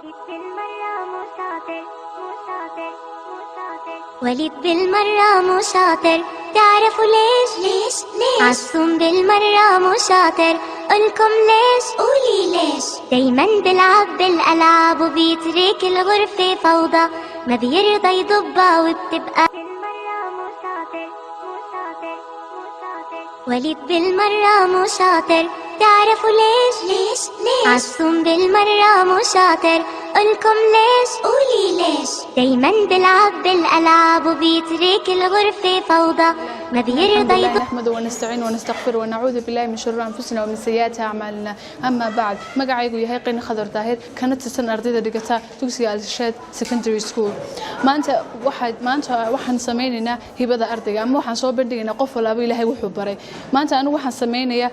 بالمرة مو شاطر، مو شاطر، مو شاطر. وليد بالمرة مو شاطر، تعرفوا ليش؟ ليش؟ ليش؟ عصوم بالمرة مو شاطر، قولكم ليش؟ قولي ليش؟ دايما بلعب بالألعاب وبيترك الغرفة فوضى، ما بيرضى يضبها وبتبقى بالمرة مو شاطر، مو شاطر، مو شاطر. وليد بالمرة مو شاطر، تعرفوا ليش؟ ليش؟ ليش؟ عصوم بالمرة مو شاطر، قولكم ليش؟ قولي ليش؟ دايما بلعب بالألعاب وبيترك الغرفة فوضى، ما الحمد بيرضى لله يضبها. نحمده ونستعينه ونستغفره ونعوذ بالله من شرور أنفسنا ومن سيئات أعمالنا. أما بعد، magacaygu yahay Qani Khadar Daahir, kana tirsan ardayda dhigata dugsiga Al-Irshaad Secondary School. Maanta waxaan sameynaynaa hibada ardayga, ama waxaan soo bandhigaynaa qof walba Ilaahay wuxuu baray. Maanta anigu waxaan sameynayaa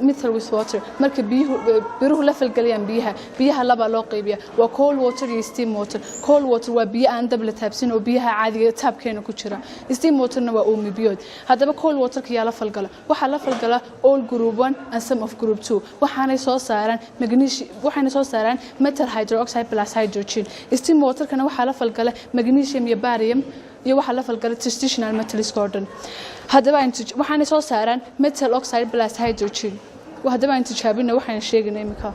metal with water. Marka biyuhu biruhu la falgalayaan biyaha, biyaha laba loo qaybiyaa, waa cold water iyo steam water. Cold water waa biyo aan dab la taabsin oo biyaha caadiga taabkeena ku jira. Steam waterna waa uumi biyood. Haddaba cold waterka yaa la falgala? Waxaa la falgala all group 1 and some of group 2. Waxaanay soo saaraan magnesium, waxaanay soo saaraan metal hydroxide plus hydrogen. Steam waterkana waxaa la falgala magnesium iyo barium iyo waxaa la falgala transitional metals oo dhan. Haddaba waxaanay soo saaraan metal oxide plus hydrogen. Haddaba aan tijaabina waxaan sheegaynaa imika.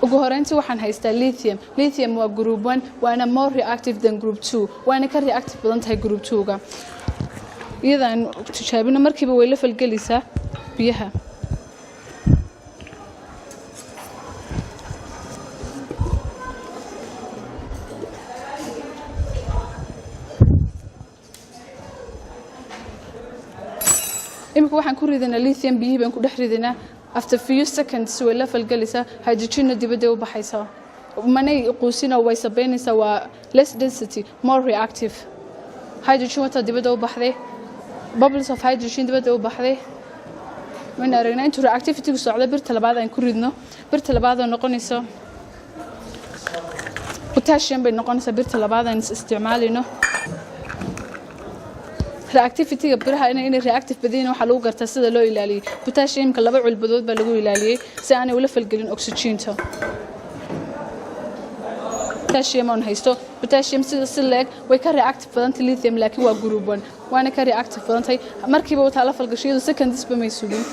Ugu horeyntii waxaan haystaa lithium. Lithium waa group 1, waana more reactive than group 2, waana ka reactive badan tahay group 2-ga. Iyadaan tijaabino, markiiba way la falgelaysaa biyaha. Imika waxaan ku ridanaa lithium, biyihii baan ku dhex ridanaa. After few seconds way la falgelaysaa, hydrogenna dibadday u baxaysaa, manay quusina, way sabeynaysaa. Waa less density, more reactive. Hydrogen wataa dibadda u baxday, bubbles of hydrogen dibadda u baxday, wayna aragnaa. Intuu reactivity-gu socdo, birta labaad aan ku ridno. Birta labaad oo noqonayso potassium bay noqonaysaa birta labaad aan isticmaalayno. Reactivity-ga biraha inay reactive badan waxaa lagu gartaa sida loo ilaaliyey. Potassiumka laba culbadood baa lagu ilaaliyey si aanay ula falgelin oxygenta. Potassium on haysto, potassium sida si leeg way ka reactive badantay lithium, laakiin waa group 1, waana ka reactive badantay. Markiiba wataa la falgashay, iyadoo seconds-ba may sugin.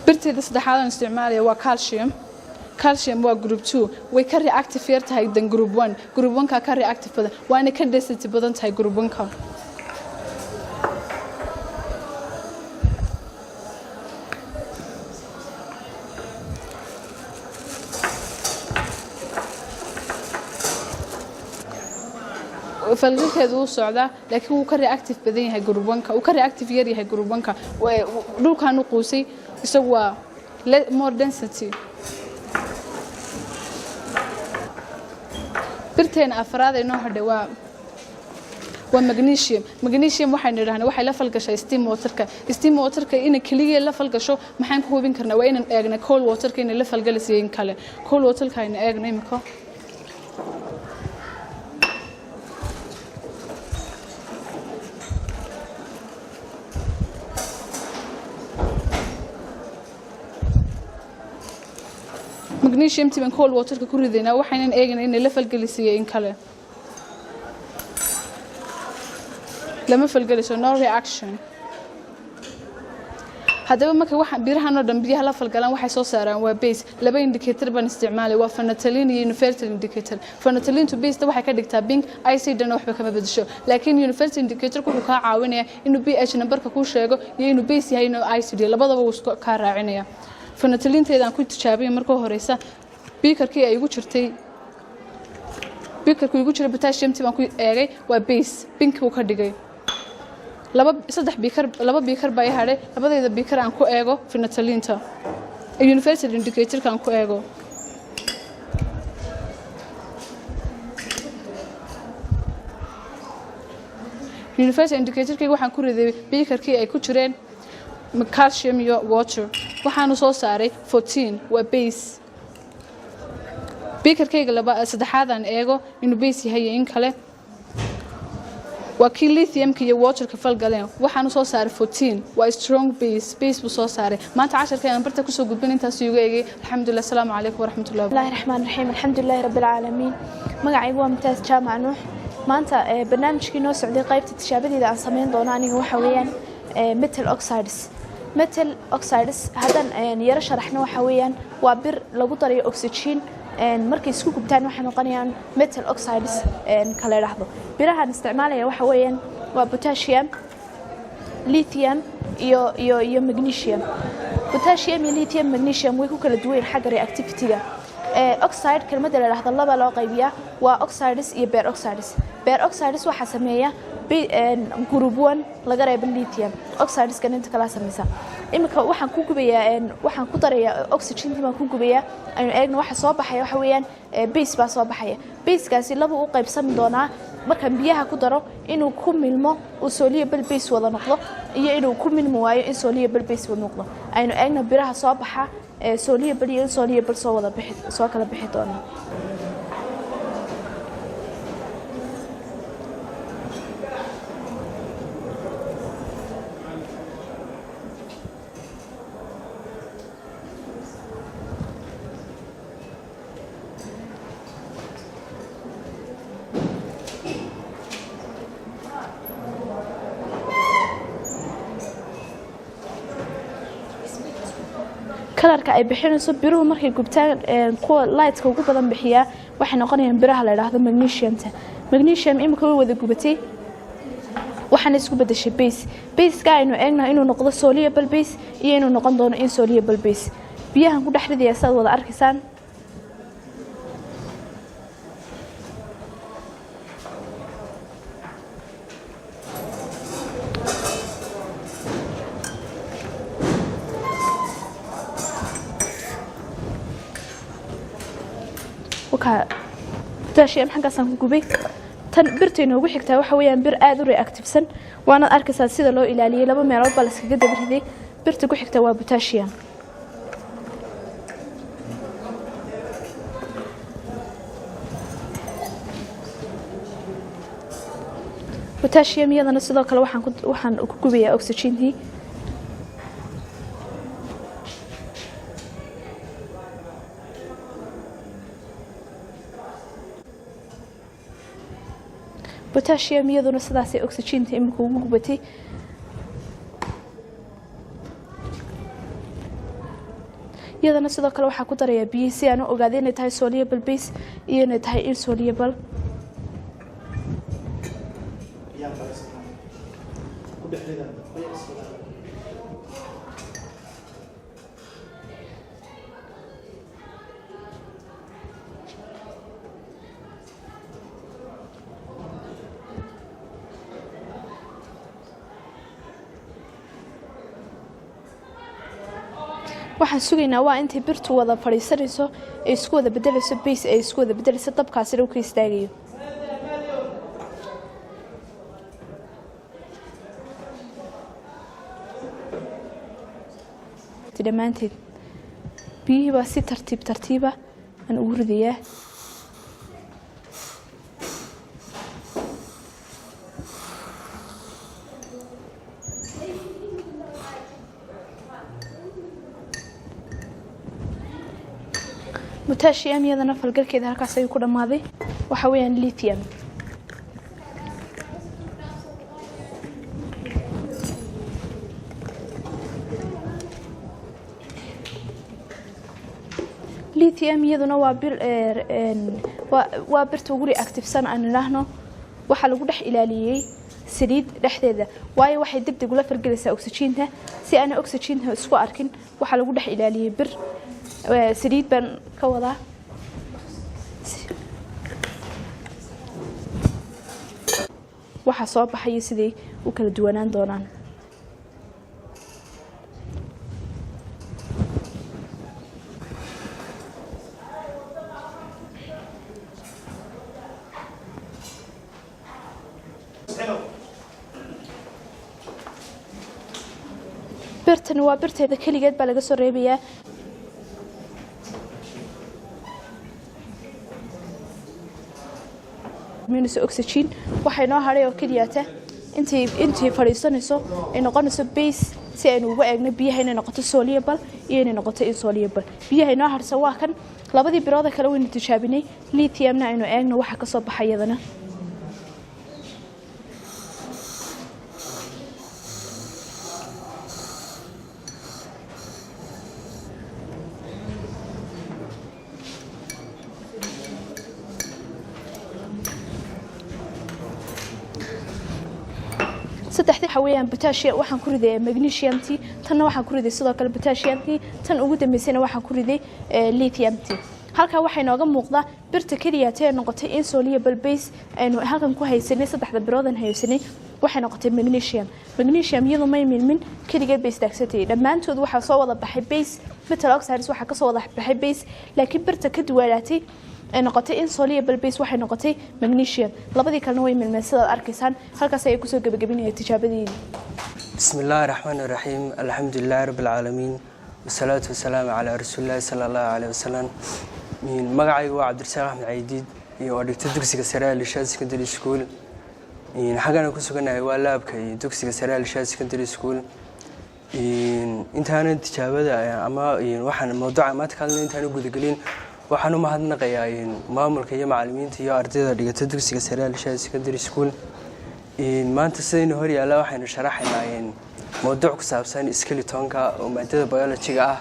Birteeda saddexaad aan isticmaalaya waa calcium. Calcium waa group 2, way ka reactive yar tahay than group 1. Group 1 ka reactive badan, waana ka density badan tahay group 1 ka. Falgalkeedu wuu socdaa, laakiin wuu ka reactive badan yahay group 1-ka, wuu ka reactive yar yahay group 1-ka. Dhulkan u quusay, isagu waa more density. Birteena afraad ee noo hadhay waa magnesium. Magnesium waxaynu idhahnaa waxay la falgashaa steam waterka. Steam waterka ina keliya la falgasho maxaan ku hubin karnaa? Waa inaan eegna cold waterka inay la falgalaysa in kale. Cold waterka aynu eegno imika. Magnesium baan cold waterka ku ridaynaa, waxaynan eegaynaa inay la falgelisiiyo in kale. Lama falgeliso, no reaction. Haddaba marka waxa birahan oo dhan biyaha la falgalaan, waxay soo saaraan waa base. Laba indicator baan isticmaalay, waa phenolphthalein iyo universal indicator. Phenolphthalein base waxay ka dhigtaa pink, acid-na waxba kama bedesho, laakiin universal indicator wuxuu kaa caawinayaa inuu pH numberka kuu sheego iyo inuu base yahay, inuu acid yahay, labadaba wuu isku kaa raacinaya. Phenolphthalein-teeda aan ku tijaabiyay marka horeysa, beakerkii ay igu jirtay, beakerkii igu jiray potassium baan ku eegay, waa base, pink buu ka dhigay. Laba, saddex beaker, laba beaker baa i hadhay. Labadayda beaker aan ku eego phenolphthalein-ta, universal indicatorka aan ku eego. Universal indicatorkayga waxaan ku riday beakerkii ay ku jireen calcium iyo water, waxaanu soo saaray 14, waa base. Beakerkayga laba saddexaad aan eego inuu base yahay iyo in kale. Waa kii lithiumka iyo waterka falgaleen, waxaanu soo saaray 14, waa strong base, base buu soo saaray. Maanta casharka aan barta kusoo gudbin intaas igu eegay. Alxamdulilah, asalaamu calaykum waraxmatullahi. Bismillahi raxmaan raxiim, alxamdulilahi rabbi alcaalamiin. Magacaygu waa Mumtaaz Jaamac Nuux. Maanta barnaamijkii noo socday, qaybta tijaabadeeda aan samayn doono aniga waxa weeyaan metal oxides. Metal oxides haddaan yaro sharaxno, waxa weeyaan waa bir lagu darayo oxygen. Markay isku gubtaan waxay noqonayaan metal oxides kala idhaahdo. Birahan isticmaalaya waxa weeyaan waa potassium, lithium iyo magnesium. Potassium iyo lithium, magnesium way ku kala duwan yihiin xagga reactivity-ga. Oxide kelmadda la idhaahdo laba loo qaybiyaa, waa oxides iyo peroxides. Peroxides waxaa sameeya group 1 laga reebo lithium, oxideskan inta kala sameysa. Iminka waxaan ku gubayaa, waxaan ku darayaa oxygentii baan ku gubayaa. Aynu eegno waxa soo baxaya. Waxa weeyaan base baa soo baxaya. Basekaasi laba u qaybsami doonaa markaan biyaha ku daro: inuu ku milmo uu soluble base wada noqdo iyo inuu ku milmi waayo insoluble base wada noqdo. Aynu eegno biraha soo baxa, soluble iyo insoluble soo wada bixi, soo kala bixi doona. Kalarka ay bixinayso biruhu markay gubtaan, kuwa lightka ugu badan bixiyaa waxay noqonayaan biraha la yidhaahdo magnesiumta. Magnesium imika way wada gubatay, waxaana isku bedeshay base. Baseka aynu eegno inuu noqdo soluble base iyo inuu noqon doono insoluble base. Biyahan ku dhex ridaya, sidaad wada arkaysaan. Wakaa potassium xaggaasaan ku gubay. Tan birta inoogu xigtaa waxa weeyaan bir aada u reactivesan, waanaad arkaysaa sida loo ilaaliyey, laba meelood baa la iskaga daba riday. Birta ku xigta waa potassium. Potassium iyadana sidoo kale waxaan ku gubayaa oxygentii. Potassium iyaduna sidaasay oxygenta imika ugu gubatay. Iyadana sidoo kale waxaa ku darayaa biyihi si aan u ogaaday inay tahay soluble base iyo inay tahay insoluble. Waxaan sugaynaa waa intay birtu wada fadhiisanayso, ay isku wada bedelayso base, ay isku wada bedelayso, dabkaasina uu ka istaagayo. Dhammaanteed biyihii baa si tartiib tartiiba aan ugu ridayaa. Potassium iyadana falgalkeeda halkaas ayuu ku dhammaaday. Waxa weeyaan lithium. Lithium iyaduna waa bir, waa birta ugu reactivesan aan idhaahno. Waxaa lagu dhex ilaaliyey saliid dhexdeeda, waayo waxay deg deg ula fargelaysaa oxygenta. Si aanay oxygenta isku arkin, waxaa lagu dhex ilaaliyey bir, saliid baan ka wadaa. Waxaa soo baxaya siday u kala duwanaan doonaan. Birtani waa birteeda keligeed baa laga soo reebayaa. Minus oxygen waxay noo hadhay oo keliyata intay fadhiisanayso ay noqonayso base, si aynu ugu eegno biyaha inay noqoto soluble iyo inay noqoto insoluble. Biyaha inoo harsan waa kan. Labadii birooda kale waynu tijaabinay. Lithiumna aynu eegno waxa ka soo baxay iyadana. Saddexdii waxa weeyaan potassium waxaan ku riday magnesium-tii, tanna waxaan ku riday sidoo kale potassium-tii, tan ugu dambeysayna waxaan ku riday lithium-tii. Halkaa waxaa inooga muuqda birta keliya tee noqotay insoluble base aynu halkan ku haysanay. Saddexda biroodan haysanay waxay noqotay magnesium. Magnesium iyadu may milmin, keligeed bay istaagsatay. Dhammaantood waxaa soo wada baxay base, metal oxides waxaa kasoo wada baxay base, laakiin birta ka duwanaatay ay noqotay insoluble base waxay noqotay magnesium. Labadii kalena way milmeen, sidaad arkaysaan. Halkaas ayay kusoo gebagabinaya tijaabadeedii. بسم الله الرحمن الرحيم، الحمد لله رب العالمين، والصلاة والسلام على رسول الله صلى الله عليه وسلم. من magacaygu waa Cabdirasaaq Axmed Caydiid iyo oo dhigta dugsiga sare ee Lishaad Secondary School. Xaggana ku suganahay waa lab-ka iyo dugsiga sare ee Lishaad Secondary School. Intaanan tijaabada ama waxaan mawduuca maanta ka hadlay intaan u gudagelin, waxaan u mahadnaqayaa maamulka iyo macallimiinta iyo ardayda dhigata dugsiga sare ee Lishaad Secondary School. Maanta sidaynu hor yaalla waxaynu sharaxaynaa mawduuc ku saabsan skeletonka oo maadada biology-ga ah.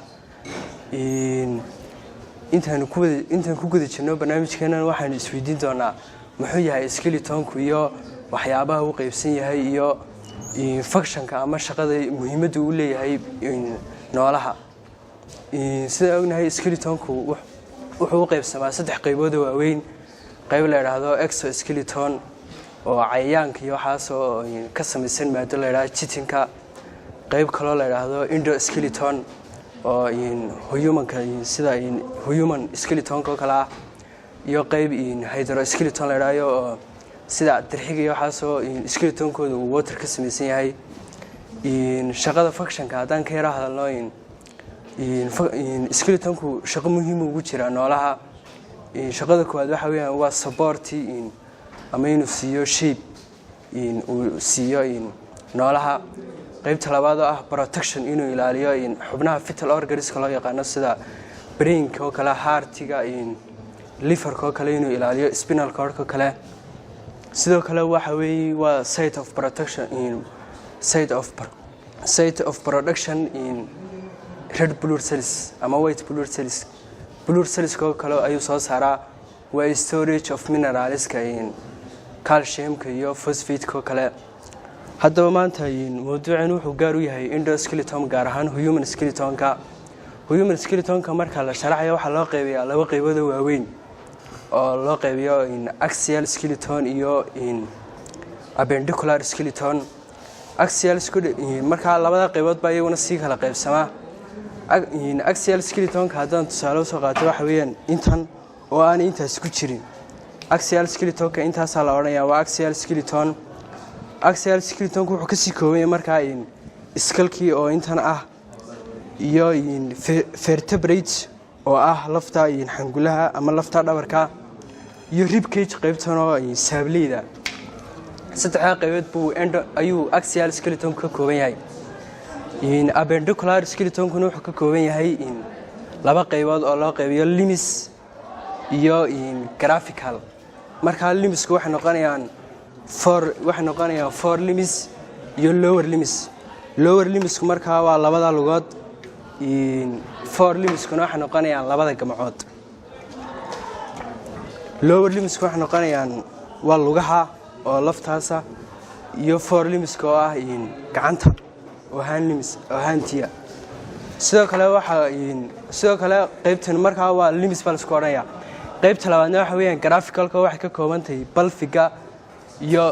Intaan ku guda jirno barnaamijkeenan, waxaynu isweydiin doonaa muxuu yahay skeletonku iyo waxyaabaha uu qeybsan yahay iyo functionka ama shaqada muhiimadda uu leeyahay noolaha. Sidaan ognahay, skeletonku wuxuu u qeybsamaa saddex qaybood oo waaweyn: qayb la idhaahdo exoskeleton oo cayayaanka iyo waxaasoo ka samaysan maado la idhahdo chitinka, qayb kaloo la idhaahdo endoskeleton oo humanka, sida human skeletonka oo kale ah, iyo qayb hydroskeleton la idhahdo oo sida dirxiga iyo waxaasoo skeletonkooda uu water ka samaysan yahay. Shaqada functionka haddaan ka yara hadalno, skeletonku shaqo muhiim ugu jira noolaha. Shaqada koowaad waxa weeyaan waa support ama inuu siiyo shape uu siiyo noolaha. Qaybta labaad oo ah protection, inuu ilaaliyo xubnaha vital organska loo yaqaano, sida brainka oo kale, heartiga, liverka oo kale, inuu ilaaliyo spinal cord oo kale. Sidoo kale waxa weeye waa site of protection, site of production in red blood cells ama white blood cells, blood cells oo kale ayuu soo saaraa. Waa storage of mineralska, calciumka iyo phosphate-ka oo kale. Haddaba maanta mawduucan wuxuu gaar u yahay endoskeleton, gaar ahaan human skeletonka. Human skeletonka marka la sharaxayo, waxaa loo qeybiyaa laba qeybood oo waaweyn oo loo qeybiyo axial skeleton iyo appendicular skeleton. Axial markaa labada qeybood baa iyaguna sii kala qeybsamaa. Axial skeletonka haddaan tusaale usoo qaato, waxa weeyaan intan oo aan intaas ku jirin axial skeletonka, intaasaa la odhanayaa waa axial skeleton. Axial skeletonku wuxuu kasii kooban yahay markaa skullkii oo intan ah iyo vertebrate oo ah lafta xangulaha ama lafta dhabarka, iyo ribcage qaybtan oo saableyda. Saddexdaa qaybood buu ayuu axial skeletonku ka kooban yahay. Appendicular skeletonkuna wuxuu ka kooban yahay laba qaybood oo loo qaybiyo limbs iyo graphical. Markaa limbsku waxay noqonayaan four, waxay noqonayaan fore limbs iyo lower limbs. Lower limbsku markaa waa labada lugood, fore limbskuna waxay noqonayaan labada gamcood. Lower limbsku waxay noqonayaan waa lugaha oo laftaasa, iyo fore limbska oo ah gacanta oo hand limbs oo hantiya. Sidoo kale waxaa sidoo kale qaybtan markaa waa limbs baa laisku odhanaya. Qaybta labaadna waxa weeyaan graphicalka, waxay ka kooban tahay pelviga iyo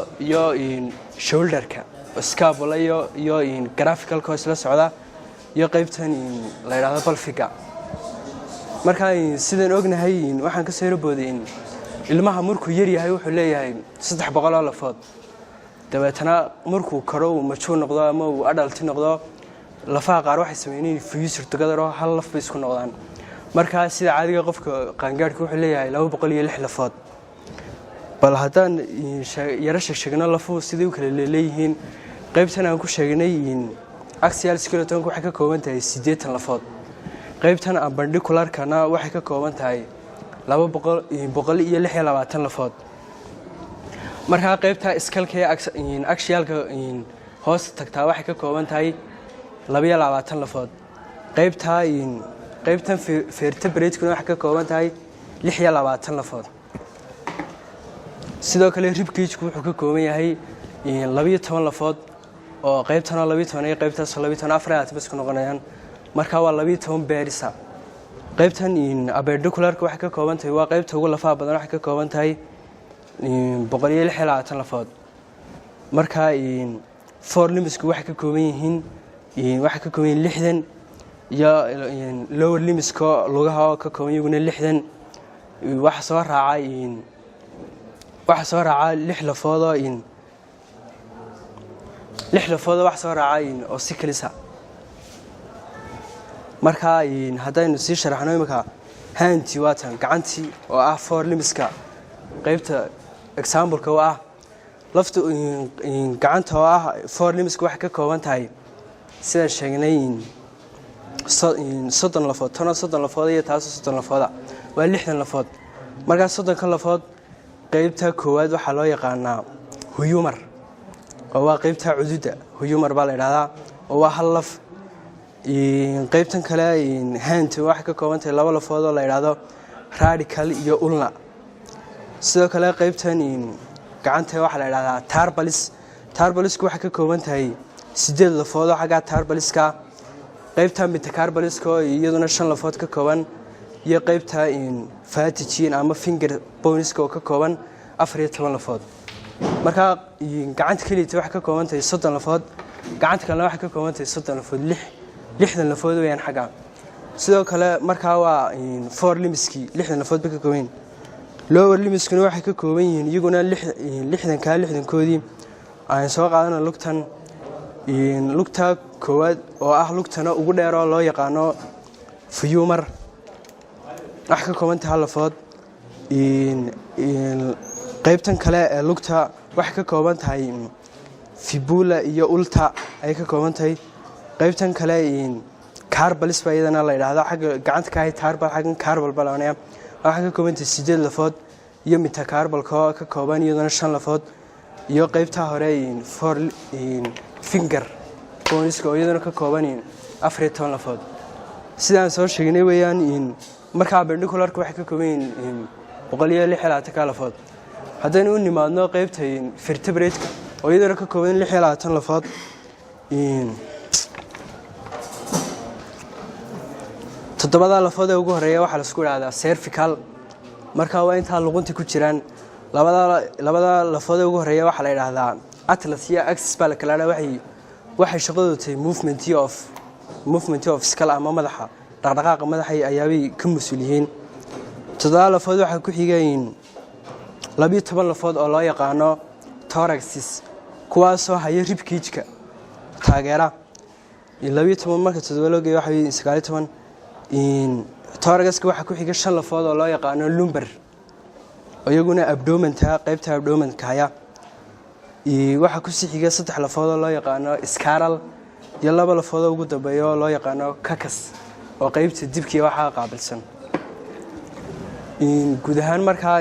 shoulderka, scapula iyo graphicalka oo isla socda, iyo qaybtan la yidhaahdo pelviga. Markaa sidaan ognahay, waxaan ka soo booday ilmaha markuu yar yahay wuxuu leeyahay 300 oo lafood. Dabeetana markuu koro, uu mature noqdo ama uu adult noqdo, Lafaha qaar waxay sameeyeen inay fuse together oo hal laf bay isku noqdaan. Markaa sida caadiga qofka qaangaadhka wuxuu leeyahay 206 lafood. Bal haddaan yaro sheegsheegno lafuhu siday u kala leeleeyihiin, qaybtan aan ku sheegnay axial skeletonka waxay ka kooban tahay 80 lafood. Qaybtan appendicularkana waxay ka kooban tahay 126 lafood. Markaa qaybta skullka ee axialka hoos tagtaa waxay ka kooban tahay 22 lafood. Qaybta qaybtan vertebratekuna waxay ka kooban tahay 26 lafood. Sidoo kale ribcagku wuxuu ka kooban yahay 12 lafood, oo qaybtanoo 12 iyo qaybtaasoo 12, 24 bas ku noqonayaan. Markaa waa 12 pairs. Qaybtan appendicularka waxay ka kooban tahay, waa qaybta ugu lafaha badan, waxay ka kooban tahay 126 lafood. Markaa forelimbsku waxay ka kooban yihiin 60, iyo lower limbska lugaha oo ka kooban iyaguna 60. Waxa soo raaca lix lafoodoo waxa soo raaca oo si kalisa. Markaa haddaynu sii sharaxno imika handtii, waa tan gacantii oo ah forelimbska qaybta exampleka oo ah lafta gacanta oo ah forelimbska, waxay ka kooban tahay, sidaan sheegnay, 30 lafood. Tanoo 30 lafood iyo taasoo 30 lafooda waa 60 lafood. Markaa 30ka lafood qeybta koowaad waxaa loo yaqaanaa humerus, oo waa qeybta cududa, humerus baa la idhahdaa, oo waa hal laf. Qeybtan kale hand waxay ka kooban tahay laba lafood oo la idhaahdo radial iyo ulna. Sidoo kale qeybtan gacanta waxaa la idhahdaa carpals. Carpalsku waxay ka kooban tahay sideed lafood oo xaggaa carpalska, qeybta metacarpalska oo iyaduna shan lafood ka kooban, iyo qeybta phalanges ama finger boneska oo ka kooban 14 lafood. Markaa gacanta keliyata waxay ka kooban tahay 30 lafood, gacanta kalena waxay ka kooban tahay 30 lafood, 60 lafood weyaan xagga. Sidoo kale markaa waa forelimbskii, 60 lafood bay ka kooban yihiin. Lower limbskuna waxay ka kooban yihiin iyaguna 60-kaa 60-koodii. Aan soo qaadana lugtan, lugta koowaad oo ah lugtana ugu dheer oo loo yaqaano femur, waxay ka kooban tahay hal lafood. Qaybtan kale ee lugta waxay ka kooban tahay fibula iyo ulna ayay ka kooban tahay. Qaybtan kale carpals baa iyadana la yidhaahdo, xagga gacanta ka ahay carpal, xaggan carpal baa la odhanaya. Waxay ka kooban tahay sideed lafood, iyo metacarpalka oo ka kooban iyaduna shan lafood, iyo qaybta hore four finger boneska oo iyaduna ka kooban 14 lafood, sidaan soo sheegnay weeyaan. Markaa appendicularka waxay ka kooban yihiin 126-ka lafood. Haddaynu u nimaadno qaybta vertebrate-ka oo iyaduna ka kooban 26 lafood, toddobada lafood ee ugu horeeya waxaa laisku idhahdaa cervical. Markaa waa intaa luqunta ku jiraan. Labada lafood ee ugu horeeya waxaa la yidhaahdaa atlas iyo axis baa la kala dhaha. Waxay shaqadoodu tahay movement of skull ama madaxa, dhaqdhaqaaqa madaxa ayaabay ka mas-uul yihiin. Toddoba lafood waxaa ku xigay 12 lafood oo loo yaqaano thoracic, kuwaasoo haya ribcageka taageera. 12 marka toddoba loo geeyo waxa 19. Thoracicka waxaa ku xiga shan lafood oo loo yaqaano lumbar, iyaguna abdomenta, qaybta abdomenka haya. Waxaa kusii xiga saddex lafood oo loo yaqaano sacral, iyo laba lafood oo ugu dambeeya oo loo yaqaano coccyx, oo qaybta dibkiiya waxaa qaabilsan. Guud ahaan markaa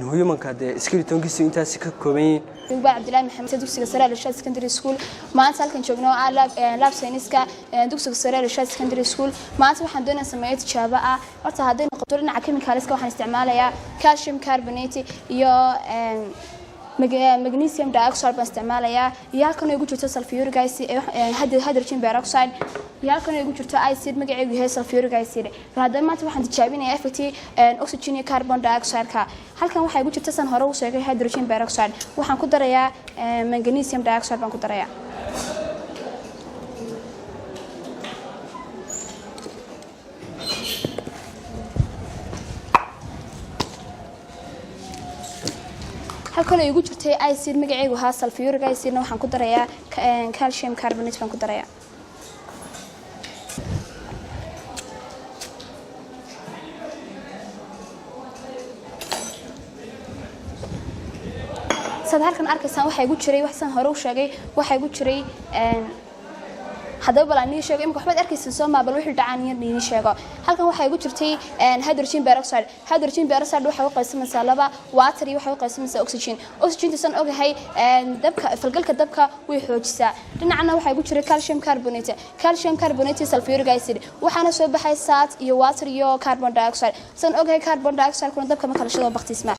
humanka dee skeletonkiisu intaasi ka kooban yihiin. Uba Cabdillahi Maxamed, dugsiga sare Al-Irshaad Secondary School. Maanta halkan joogno oo ah lab science-ka dugsiga sare Al-Irshaad Secondary School. Maanta waxaan doonayaa sameeyo tijaabo ah. Horta hadday noqoto dhinaca chemicalska, waxaan isticmaalayaa calcium carbonate iyo magnesium dioxide baan isticmaalayaa, iyo halkan ay ugu jirto sulfuric acid, hydrogen peroxide, iyo halkan ay ugu jirto acid magaceedu yahay sulfuric acid. Bal haddaba maanta waxaan tijaabinayaa effect oxygen iyo carbon dioxide-ka. Halkan waxaa igu jirta, san hore u sheegay, hydrogen peroxide. Waxaan ku darayaa magnesium dioxide baan ku darayaa. Halkan ay igu jirtay acid magaceegu ahaa sulfuric acidna waxaan ku darayaa calcium carbonate baan ku darayaa. Saad halkan arkaysaan, waxaa igu jiray wax san hore u sheegay, waxaa igu jiray. Haddaba bal aan idiin sheego imika waxbaad arkaysan soo maa? Bal wixii dhacaan yar idiin sheego. Halkan waxaa igu jirtay hydrogen peroxide. Hydrogen peroxide waxay u qaybsamaysaa laba, water iyo waxay u qaybsamaysaa oxygen. Oxygen san ogahay dabka, falgalka dabka way xoojisaa. Dhinacna waxaa igu jiray calcium carbonate, calcium carbonate iyo sulfuric acid. Waxaana soo baxay salt iyo water iyo carbon dioxide. San ogahay, carbon dioxide kuna dabka ma kala shido, baktiisma.